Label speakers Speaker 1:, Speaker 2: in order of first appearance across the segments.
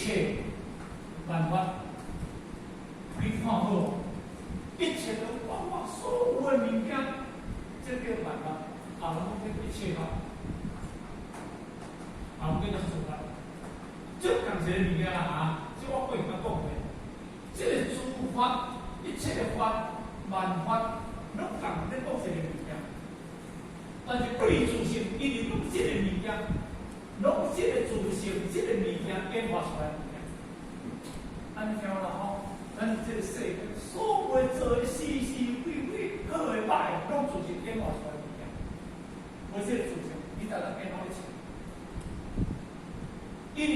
Speaker 1: 切萬法，你看好，一切都包括所有的物件，這叫萬法，啊，攏講叫一切法，啊，攏叫做諸法。這仝一个物件啦哈，這我過去捌講過。這个諸法，一切的法，萬法，攏仝咧講一個物件。但是對自性，伊就講這個物件，攏這個自性，這個物件演化出來物件。按呢聽有啦吼，咱這個世間所有做的是是非非，好的歹的，攏自性演化出來物件。無這個自性，你才能變化一切。因為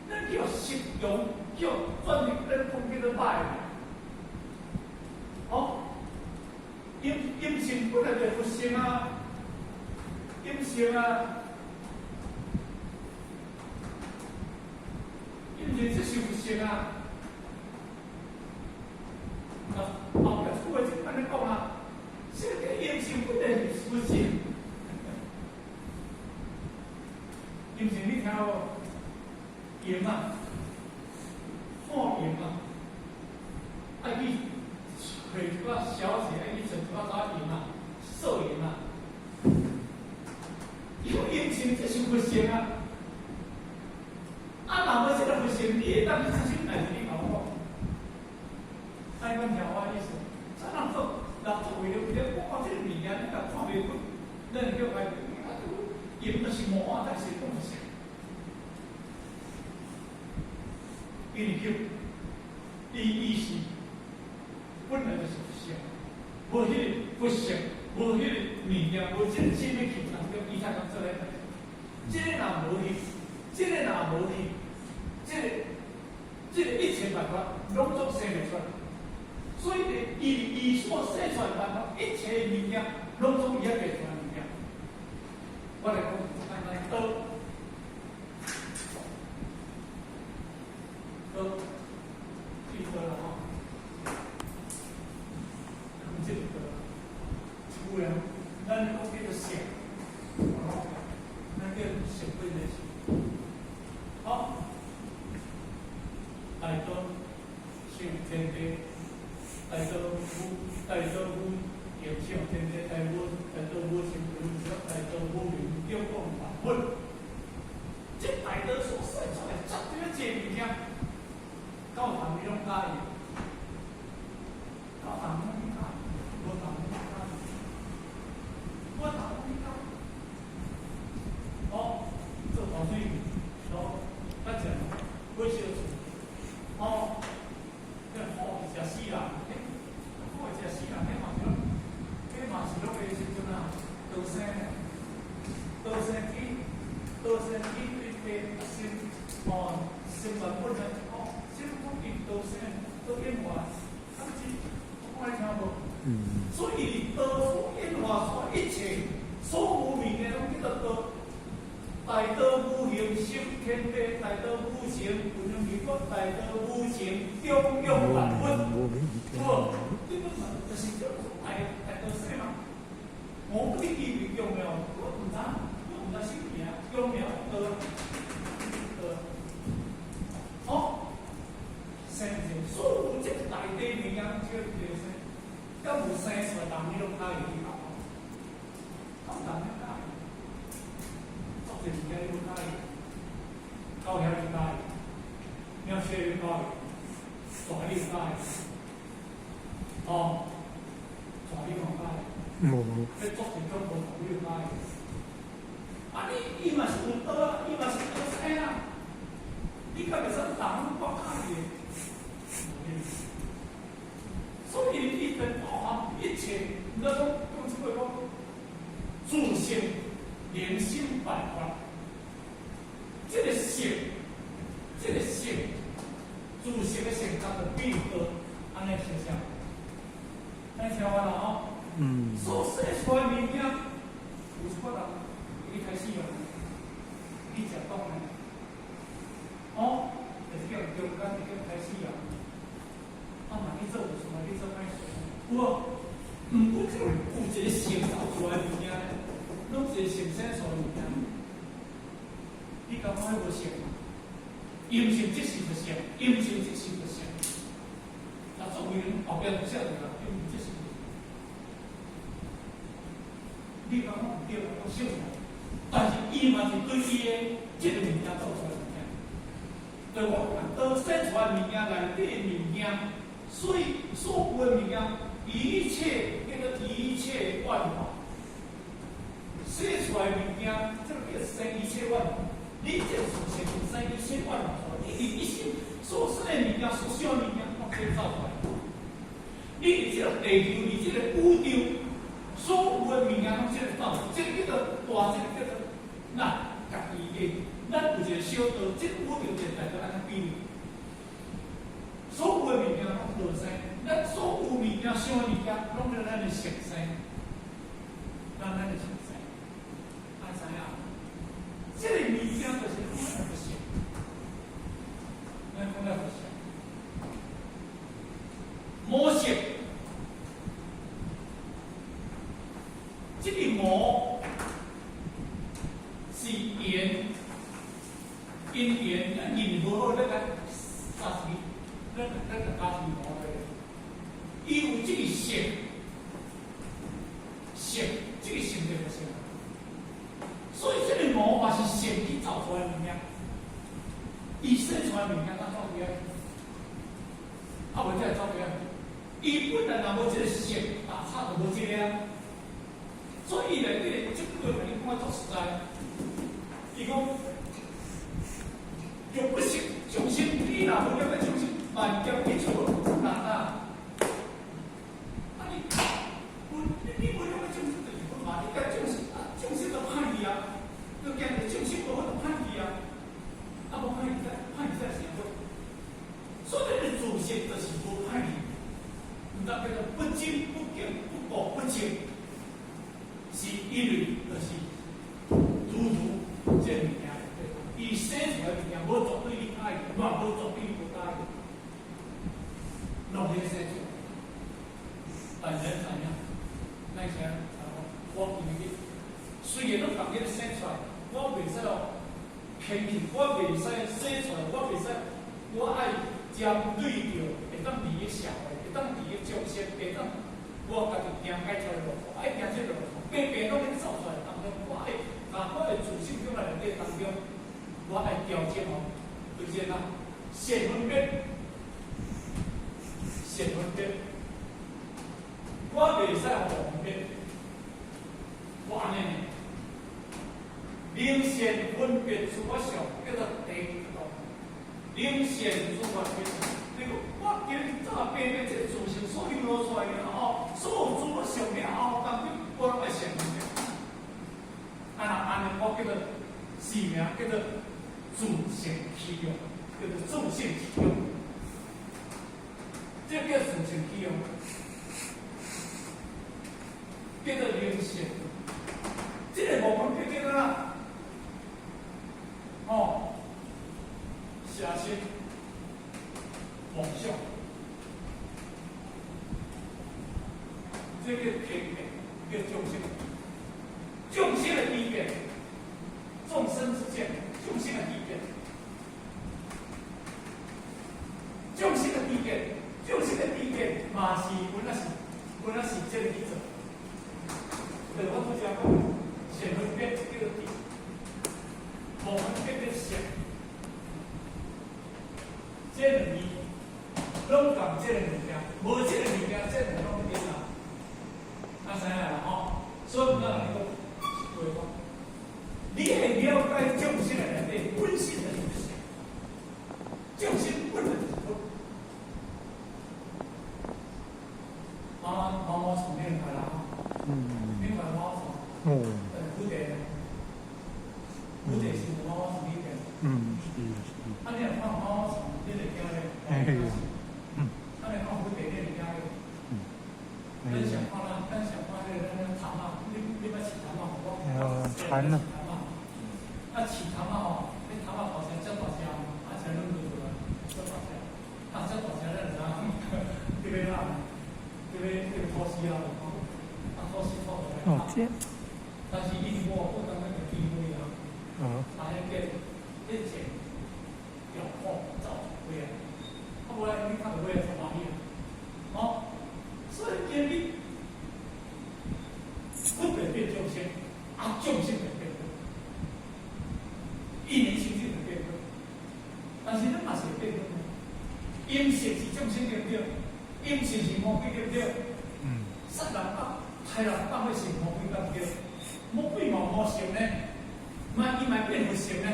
Speaker 1: 咱叫習用，叫轉入咱講叫做歹的。哦，陰陰性本來就佛性啊，陰性啊，陰性這是佛性啊。啊，後壁出話就按呢講啊，這個陰性本來是佛性。陰性你聽無？鹽啊，放鹽啊，愛去揣一寡小姐，愛去揣一寡啥鹽啊，素鹽啊。有陰性，這是佛性啊！啊，若無這個佛性，你會當去出啥代誌？你共我講，按呢聽我意思，怎樣做？人做為了為了我看這個物件，你若看袂出，咱就叫家己啊，鹽就是無啊，但是講啥？因為叫伊伊是本來就是佛性，無彼個佛性，無彼個物件，無這個心欲去，人叫伊才通做咧代誌。這個若無去，這個若無去，這個一切萬法攏總生袂出來。所以呢，伊伊所生出來萬法，一切物件，攏總伊遐變出來物件。我來講，簡單道，道，記得啦吼。這個有人，咱講叫做性，咱叫性本的性。好，大道上天地，大道無，大道無形上天地，大無大道無形無大道無名，中講萬物。這大道所生出來絕對這物件，教堂你攏佮意，教堂攏喜歡，無堂攏喜歡，我堂攏喜歡。哦，做頭水，哦，較正，買小厝，哦，這好食死人，好食死人，彼嘛是攏，彼嘛是攏彼時陣啊，道生，道生去，道生去對地心，哦，心萬本來，哦，心講伊道生道演化，啊是，我愛聽無？所以道所演化出一切所有物件攏叫做道。大道無形生天地，大道無形有兩字講，大道無形中養萬物。好，這個嘛就是叫做大大道生嘛。我你記住強妙，我毋知，我毋知啥物件，強妙道道。好，生是所有這大地物件叫做生，敢有生出來，人你攏喜歡去搞，敢有人喜歡？足濟物件你攏喜歡，狗遐你喜歡，貓鼠你喜歡，蛇你喜歡，哦，蛇你嘛喜歡。
Speaker 2: 無。
Speaker 1: 彼足濟種無同你喜歡。啊，你伊嘛是有道啊，伊嘛是道生啊。你敢袂使人我喜歡的？所以伊能包含一切，你講講這個講，自性靈心萬法，這個性，這個性，自性的性，叫做比道，按呢是啥？按呢聽完啦吼。所說出來物件，有一寡人伊開始啊，去食當的，哦，就是叫中間就叫開始啊。啊嘛去做有事，嘛去做歹事，有無？毋過這個有一個性造出來物件咧，攏一個性生出來物件。你感覺彼無性？伊毋是即時就想，伊毋是即時就想。啊，作為後壁就寫著啦，伊毋是即時就想。你講毋對，講小無，但是伊嘛是對伊的這个物件做出來物件，對無？當生出來物件內底的物件，所以所有的物件，一切叫做一切萬法，生出來物件，這個叫生一切萬法。你這個事情生一切萬法出來，你一心所生的物件，所想的物件，攏可以造出來。你佇這個地球，佇這個宇宙，所有的物件攏這個造，這個叫做大，這個叫做咱家己的，咱有一個小島，這個宇宙就代表按呢比喻。所有的物件攏道生，咱所有物件想的物件，攏叫咱的色生，咱的色生，愛知影？這個物件就是講的色，咱講了就是魔色。這個魔是緣，因緣，咱緣無好，咱來殺死，咱來加是魔的。伊有這個色，色，這個性就就是。所以這個魔嘛是色去造出來的物件，伊生出來的物件，咱走佇遐，啊無才會走佇遐。伊本來若無這個色，大差就無這個啊。所以伊內底這句話，伊講得足實在。伊講，若不識眾生，你若無了解眾生，萬劫不出難啊！啊你，你無了解眾生就是不嘛？你甲眾生啊，眾生就歹去啊，就驚著眾生無好就歹去啊，啊無歹去，歹去才是好。所以你的自性就是無歹去，毋知叫做不增不減不垢不淨。是因為就是如如這個物件，伊生出來物件無絕對你喜歡，嘛無絕對你無喜歡，攏咧生出來。但是咱知影，咱知影，我今日雖然攏共你生出來，我袂使哦偏見，我袂使生出來，我袂使，我愛針對著會當利益社會，會當利益眾生，會當我家己行解出來路途，愛行這個路途。白白攏咧走出來當中，我愛把我的自信中內底當中，我愛調整哦，就是啊，善分別，善分別，我袂使予誤分別，我按呢呢，明善分別諸法相，叫做第一道，明善諸法別，這個我今日早白白這個自性所流露出來了後，所有諸法相了後當中。我攏愛善分別，啊若按呢，我叫做是名叫做自性起用，叫做自性起用，這叫自性起用，叫做靈性。這個無分別叫做啥？哦，邪心、妄想，這叫偏見。叫眾生，眾生的知見，眾生之見，眾生的知見，眾生的知見，眾生的知見，嘛是本來是本來是這個去做。對，我拄才講，善分別叫做智，無分別叫相。這兩個攏共這個物件，無這個物件，這兩個攏變啊。啊，知影啦吼，所以咱來講，一句話，你會了解眾生的內底本性就是啥？眾生本來就是佛。毛毛蟲你明白啦吼？明白毛毛蟲？
Speaker 2: 哦。
Speaker 1: 蝴蝶，蝴蝶是毛毛蟲裡邊。
Speaker 2: 是是。
Speaker 1: 啊，你若看毛毛蟲，你就驚咧。
Speaker 2: 哎。
Speaker 1: 啊，你看蝴蝶，你就驚咧。咱想看啦，咱想看彼个咱蟲仔，你捌飼蟲仔無？
Speaker 2: 蟬啊。
Speaker 1: 啊，飼蟲仔吼，彼蟲仔頭先遮大隻，啊，才攏落出來，遮大隻，啊，遮大隻咱就知影，這個啊，這個吐司啊，啊，吐司吐出來。
Speaker 2: 哦，這。
Speaker 1: 但是伊無不當那個機會啊。啊，彼個彼錢條款。眾生對毋對？陰性是魔鬼對毋對？殺人放殺人放火是魔鬼對毋對？魔鬼嘛有魔性呢，嘛伊嘛變佛性呢。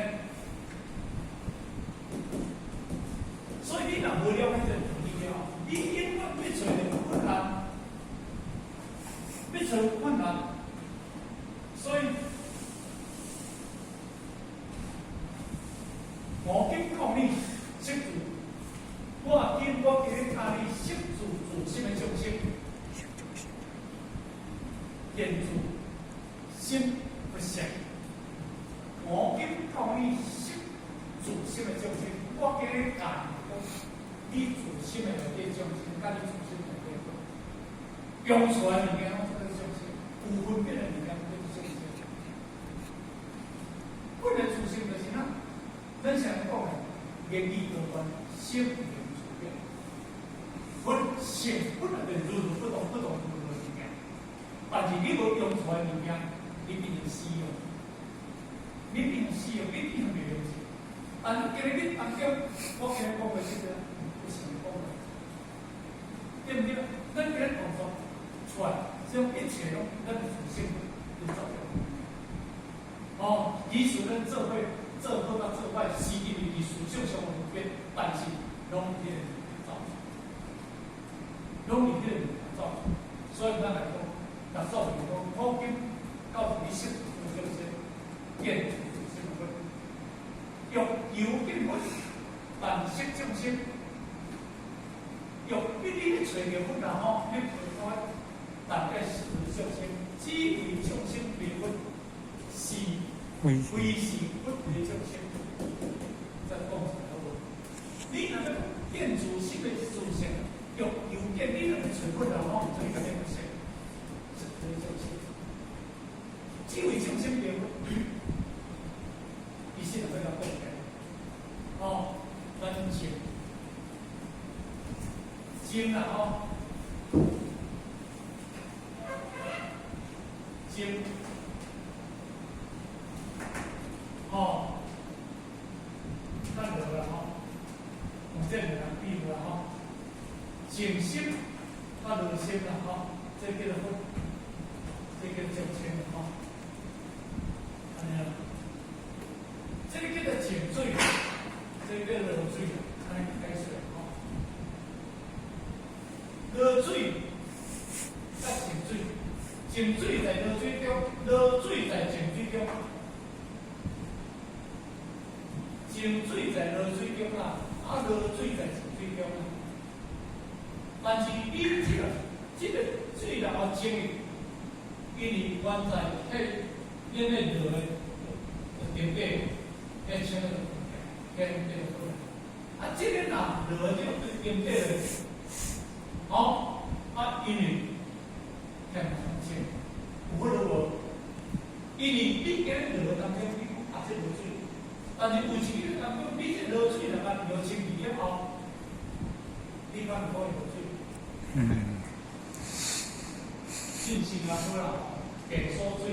Speaker 1: 所以你若無了解這個道理了，你永遠欲揣著困難，欲揣困難。所以我今教你識字，我今日教你識字自心的眾生，見自心佛性。我今教你識自心的眾生，我今日教你講，你自心的內底眾生，佮你自心內底用出來物件攏做眾生，有分別的物件叫做眾生。本來自性就是哪？咱常講的言語多端，心靈自變。佛性本來就是如如不動，不動如如的物件。但是你無用出來物件，你變成死用，你變成死用，你變成袂用。但是今日你當中，我今日講的這個，不是講的，對毋對？咱今日動作出來，將一切攏咱的自性去造用。哦，其實咱做伙做好佮做壞，是因為佇思想上有變，但是攏佇彼個造出，攏佇彼個造出。所以咱來講，六祖就講，古今到底你識做這見自心佛，欲求見佛，但識眾生。欲比你咧揣著佛啦吼，你揣看，但愛識眾生，只為眾生為佛，是非是佛為眾生。再講一下好無？你若欲見自心的自性，欲求見你若欲揣佛啦吼，就應該變識，識為眾生，只為眾生為佛。伊先來要講起來，哦，咱靜，靜啦吼，靜，吼，咱落啦吼，用這個來比喻啦吼，靜心佮樂心啦吼，這叫做佛，這叫做眾生吼，按呢啦。這個叫做靜水，這個叫做落水，按呢解釋吼。落水佮靜水，靜水在落水中，落水在靜水中，靜水在落水中啦，啊落水在靜水中啦。但是你這個水若予靜，因為原在彼恁咧落的頂底。變成了變變啊，這個若落這個頂底咧，吼啊，因為變清，有法度無？因為你今日落當中，你講啊，這落水，但是有一個當中，你這落水若甲落清氣了後，你敢會可以落水？信心啊，好啦，便所水，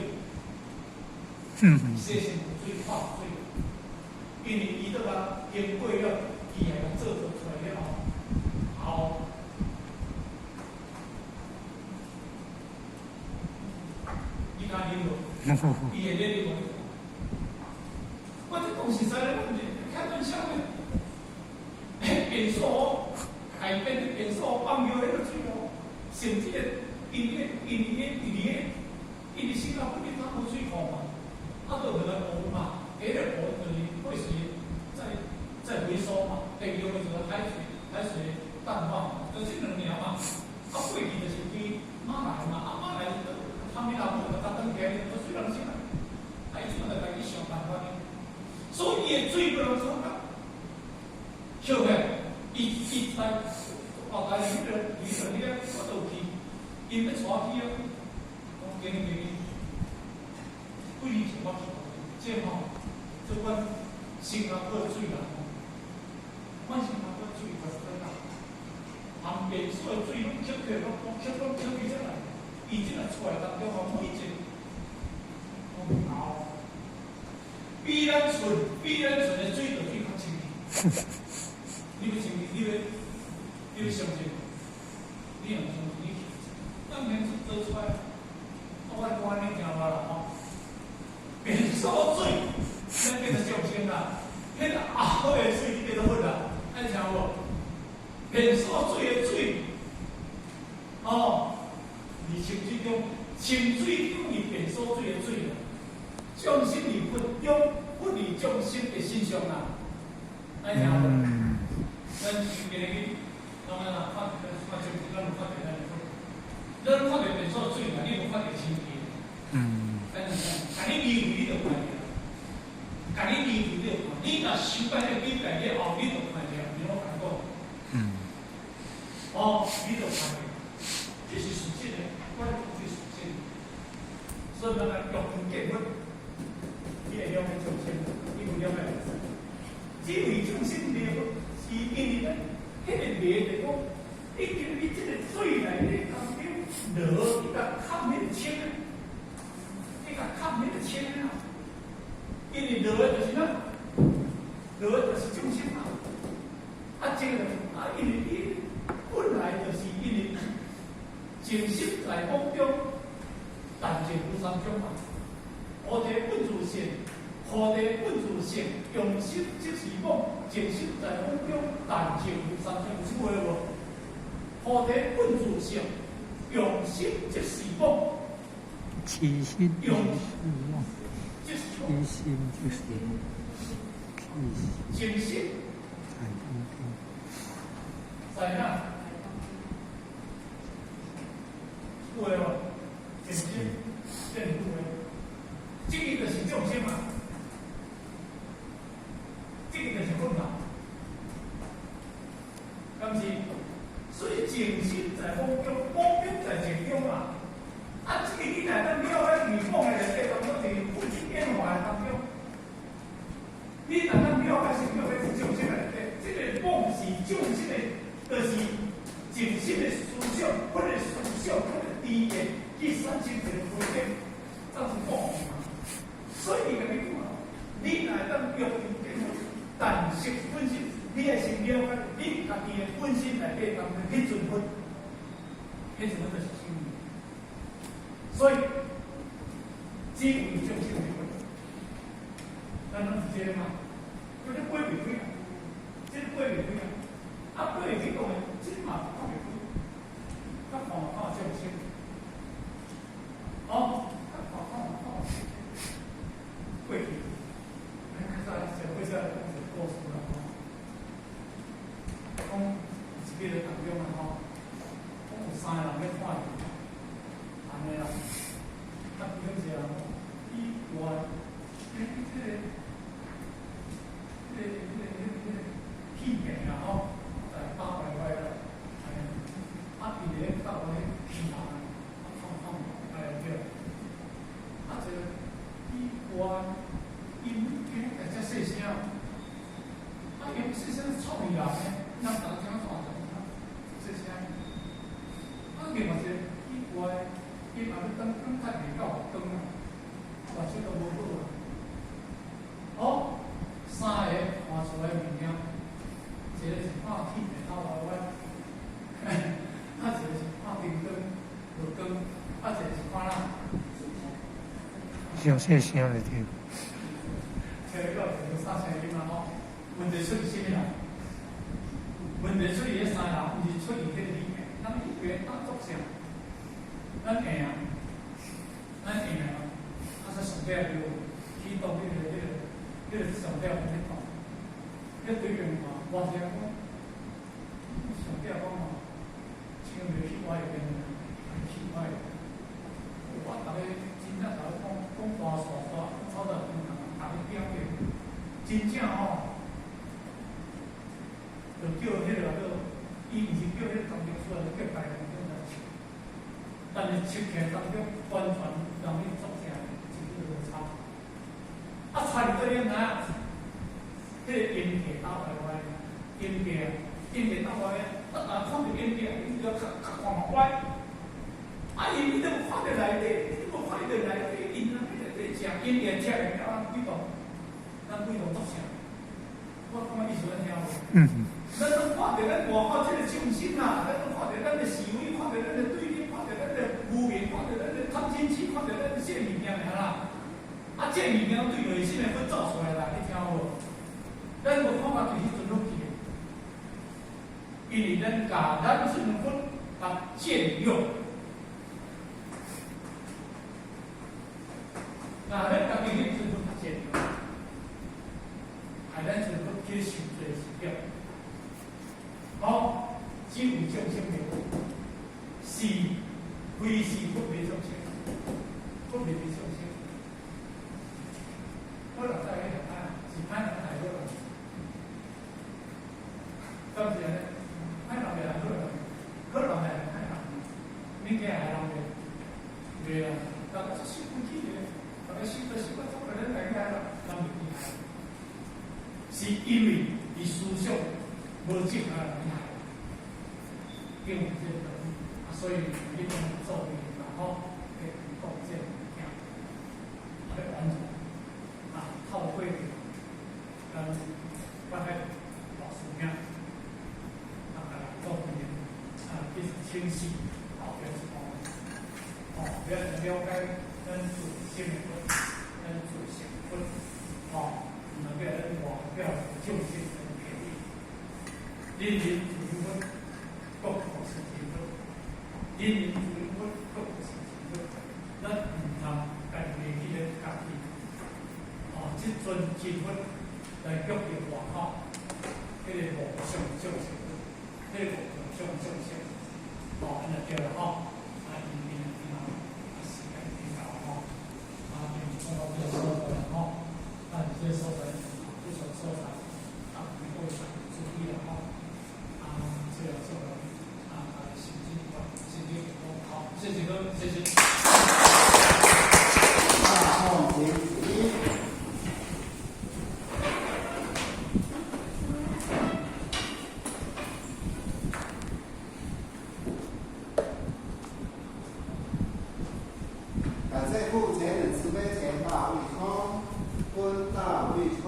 Speaker 1: 洗身軀水、化水。因為伊都甲經過了，機械甲做做出來了後，後，你敢啉無？伊會咧啉無？我這講實在咧，我毋是開玩笑的。便所海邊的便所放尿彼個水哦，甚至因為新加坡你它無水庫嘛，啊，就落來湖嘛，彼個湖就是廢水再回收嘛，第二個就是海水淡化嘛，就這兩爾嘛。啊，過去就是對馬來嘛，啊馬來他們老母就甲轉起來，都水人先啊，啊伊這馬就家己想辦法呢。所以伊的水不能出啊，曉得？伊伊在後來彼個我都有去，𪜶欲帶去啊，講今日今日，幾年前我去，這吼，這款新加坡的水啦，阮新加坡水較水啦，旁邊所有水攏吸起來，攏吸攏吸起來，伊這若出來當中吼，每一個攏喉，比咱厝的水道水較清氣。你欲清氣，你欲你欲相信無？你若毋相信，你去，當然出做出來。我講按呢聽無啦吼。變所水，咱變做眾生啦。彼个後的水變做佛啦，愛聽無？變所水的水，哦，佇清水中，清水中伊變所水的水啦。眾生佇佛中，佛佇眾生的身上啦，愛聽無？咱今日去，當然啦，看看清水，咱有看著咱的佛，咱看著變所水啦，你無看著清氣。咱是啥？共你離開你就看著，共你離開你就看，你若修到彼個境界了後，你就看著，你我共你講。哦，你就看著，這是事實的，我講這是事實。所以咱來欲求見佛，你會了解眾生，你有了解無？這位眾生迷佛，是因為咧，彼個迷就講，已經佇這個水內底當中濁，伊共崁彼個清，伊共崁彼個清啊。因為濁的就是啥？濁的就是眾生啊。啊，這個啊，因為伊本來就是因為淨心在妄中，但淨有三種嘛。菩提本自性，菩提本自性，用心即是妄，淨心在妄中，但淨有三種，有這句話無？菩提本自性，用心即是妄。
Speaker 2: 起心
Speaker 1: 用
Speaker 2: 即是妄，起心就是妄，
Speaker 1: 淨心
Speaker 2: 在妄中，
Speaker 1: 在哪？有話無？淨心變有話，這個就是眾生嘛，這個就是佛嘛，敢是？所以淨心在妄中，妄中在淨中嘛。啊，這個你若當了解佇妄的內底當中，佇佛變化的當中，你若當了解是了解眾生內底，這個妄是眾生的，就是淨心的思想，佛的思想，佛的知見去產生一個分別，造成妄嘛。所以伊共你講啊，你若當欲求見佛，但識本性，你愛先了解你家己的本性內底當中，彼尊佛，彼尊佛就是心。所以，只有眾生的佛，咱攏是這個嘛？這個過袂開啊，這個過袂開啊，啊過袂開講的，這嘛看袂開，較看嘛看眾生，哦，較看看嘛看過去，咱較早上過來講一個故事啦吼，講一個當中啊吼，講有三個人咧看戲，按呢啦，啊其中一個人講，伊話，這個戲棚啊吼，在百歪歪啦，按呢，啊伊佇咧教咧戲棚啊，放放哎對，啊這個伊話，因今日遮細聲，啊因細聲臭屁人呢，咱逐个聽怎細聲，啊另外一個奇怪，伊嘛欲轉轉較袂夠長啊，目睭都無好啊。哦，三個看出來物件，一個是看天的頭歪歪，啊一個是看燈光落光，啊一個是看哪？
Speaker 2: 傷細聲就對。
Speaker 1: 聽你講有啥聲音啊？吼，問題出佇啥物人？問題出佇彼三個人，毋是出佇彼個裡面，咱一邊當作啥？咱會啊，咱會啊，啊，說上底就啟動彼個上底有咧講，彼隊員嘛，我是講，上底講嘛，千萬袂去歪邊，去歪。我逐个真正逐个講講大煞煞，講草頭平常，逐个表現，真正吼，就叫彼個叫，伊毋是叫彼個當中出來，叫別人叫來笑。但是笑起來當中，完全人去作啥，一個落差。啊，差佇佗你知影？彼個音樂鬥歪歪，音樂音樂鬥歪歪，啊，若看著音樂，伊就較較看嘛歪。啊，因你都無看著內底，你都無看著內底，因啊，彼個咧食音樂食的了，咱幾度，咱幾度作啥？我講的意思恁聽無？
Speaker 2: 嗯。
Speaker 1: 咱攏看著咱外口這個眾生啊，咱攏看著咱的思維，看著咱的對立，看著咱的無明，看著咱的貪嗔癡，看著咱的這物件爾啦。啊，這物件對內心的佛走出來啦，你聽無？咱無看法對彼陣佛去的，因為咱共咱這尊佛共佔用，那咱家己彼尊佛共佔用，害咱尊佛去受罪是對。好，只有眾生的佛，是非是佛袂眾生，佛袂比眾生。我若在彼個歹，是歹人害好人，敢是按呢？歹人袂害好人，好人會害歹人，恁囝害人袂？袂啊，大家守規矩的，大家守得守得足個，恁大家害人，人袂去害，是因為伊思想無正啊，人去害，因為這個道理，啊，所以你講做面嘛吼，去講這個物件，啊，欲完成。啊，透過咱北海大師兄，啊，來做面啊，去清晰，後邊一方面，哦，欲了解咱自性的佛，咱自性佛，哦，毋通叫咱外表眾生來騙你，人人自有佛，個個是真佛，人人自有佛，個個是真佛，咱毋通家己袂記得家己。哦，這尊真佛來約定外口，彼個無相眾生，彼個無相眾生，哦，按呢對啦吼，啊，因為啊，時間已經到吼，啊，講到這個所在吼，啊，這個所在，不錯所在，啊，各位注意啦吼，啊，這個做啊，身體身體健康，好，謝謝各位，謝謝。
Speaker 3: 大眾請起。感謝父前人慈悲前大御空，坤大御空，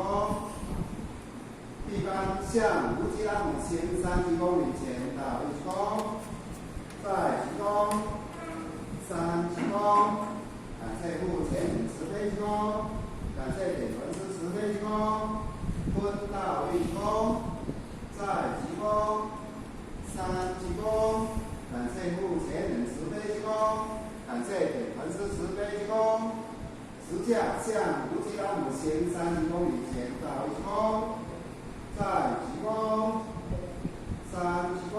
Speaker 3: 一般向無極拉姆行三鞠躬禮前大御空，再鞠躬，三鞠躬。感謝父前人慈悲鞠躬，感謝點傳師慈悲鞠躬，坤大御空，再鞠躬，三鞠躬。感謝父前人慈悲鞠躬，感謝點傳師慈悲鞠躬，十架向無極拉姆行三鞠躬禮前大御空，再鞠躬，三鞠躬。